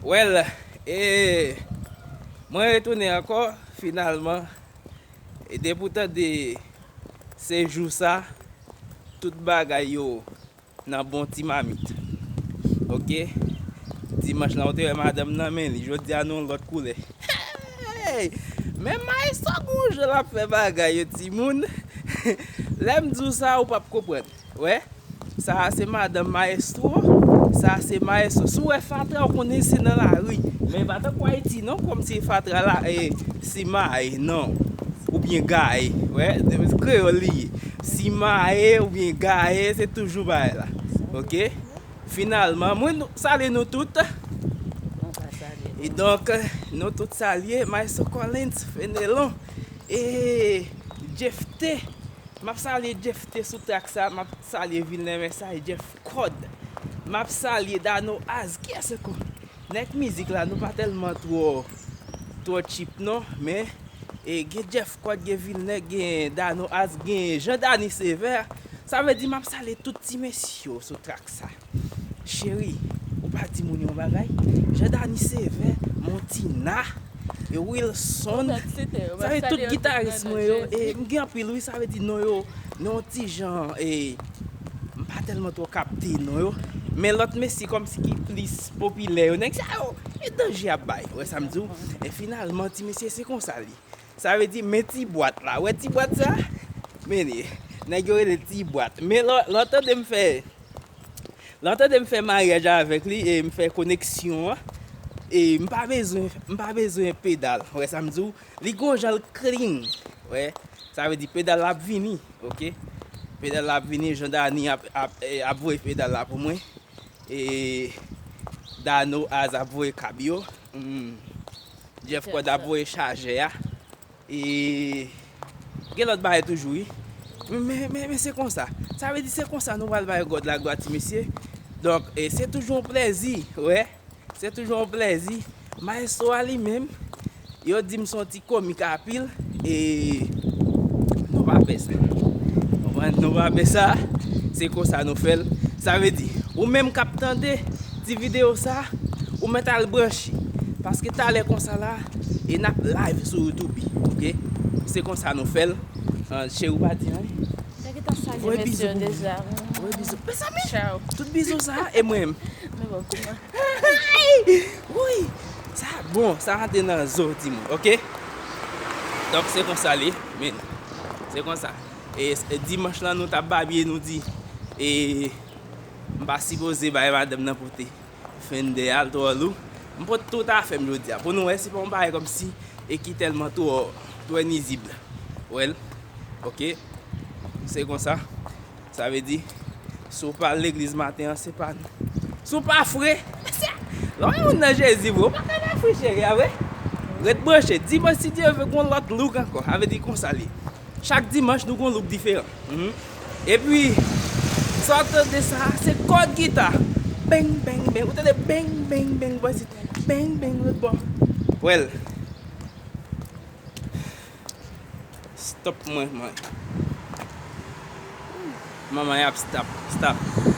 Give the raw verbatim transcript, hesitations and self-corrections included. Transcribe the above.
Well, e, mwen retounen ankò, finalman. E depi w tande se jou sa, tout bagay yo nan bon ti mamit. Oke? Dimanch lan, ou te wè madanm nan men li. Jodi a, nou yon lòt koulè. Hey! Men Maestro gon jan l ap fè bagay yo, timoun. Lè m di w sa, ou p ap konprann. Wè? Sa a se madanm Maestro. Sa a se Maestro. Si w wè fatra, ou konnen se nan lari. Men pa tankou Ayiti, non, kòmsi fatra la, e, simaye, non. Oubyen gaye. Wè? Kreyòl li ye. Simaye oubyen gaye, se toujou bagay la. Oke? Finalman, mwen nou, salye nou tout. E donk, nou tout salye, Maestro Collins, Fenelon, e Jeff T. M ap salye Jeff T sou track sa, m ap salye Vilnè Mensaj, Jeff Code. M ap salye Dano Az, kiyès ankò? Nèg mizik la, nou pa tèlman twò, twò cheap non, men, e, gen Jeff Code, gen Vilnè, gen Dano Az, gen Jean Dany Sévère. Sa vle di m ap salye tout ti mesye yo sou track sa. Cheri, ou pa di moun yon bagay? Jean Dany Sévère, Montina, e Wilson. Sa vle tout gitaris mwen yo, e m gen anpil wi, sa vle di non yo, non ti jan, e m pa tèlman twò kapte non yo. Men lòt mesye kòmsi ki plis popilè yo, nèg sa yo, e danje y ap bay, wè sa m di w? E finalman, ti mesye, se konsa li. Sa vle di, men ti bwat la, wè ti bwat sa? Men li, nèg yo rele ti bwat. Men lè, lè w tande m fè, lè w tande m fè maryaj avèk li, e m fè koneksyon an, e m pa bezwen, m pa bezwen pedal, wè sa m di w? Li gon jan l clean, wè. Sa vle di pedal la ap vini, oke? Pedal la ap vini, Jean Dany ap, ap, e, ap voye pedal la pou mwen. E Dano Az ap voye kab yo. Hmm. Jeff Code ap voye chajè a. E gen lòt bagay toujou, wi. Men, men, men se konsa. Sa vle di se konsa nou pral bay God laglwa, ti mesye. Donk, e se toujou yon plèzi, wè. Se toujou yon plèzi. Maestro a li menm, yo di m se yon ti komik apil, e nou pa pè sa. Konprann? Nou pa pè sa. Se konsa nou fè l. Sa vle di, ou menm k ap tande ti videyo sa, ou mèt al branche. Paske talè konsa la, e n ap live sou YouTube, oke? Se konsa nou fè l. Ah, cheri, ou pa di anyen. Nèg ki ta salye mesye yo deja. Voye bizou. Mezanmi, tout bizou sa, e mwen menm. Men bon, kouman? Wouyy! Sa bon, sa rantre nan zo, timoun, oke? Donk, se konsa li, men, se konsa. E, e dimanch lan, nou t ap babye, nou di, e, m pa sipoze bay madanm nan pote Fender a, l twò lou. M pote tout afè m jodi a. Pou nou wè, se pa yon bagay kòmsi e ki tèlman twò, twò nizib. Well, oke. Se konsa. Sa vle di, si w pa al legliz maten an, se pa nou. Si w pa fre, mesye, lè w yon moun nan Jezi vre, ou pa ka pa fre, cheri a, vre. Ret branche. Dimanch, si Dye vle, gon lòt look ankò. Sa vle di konsa li. Chak dimanch, nou gon look diferan. Mhm. Epi, sa w tande sa, se kòd gita. Beng, beng, beng. Ou tande beng, beng, beng, bò isit. Beng, beng, lòt bò. Well. Stop mwen, mwen. Manman y ap stop, stop.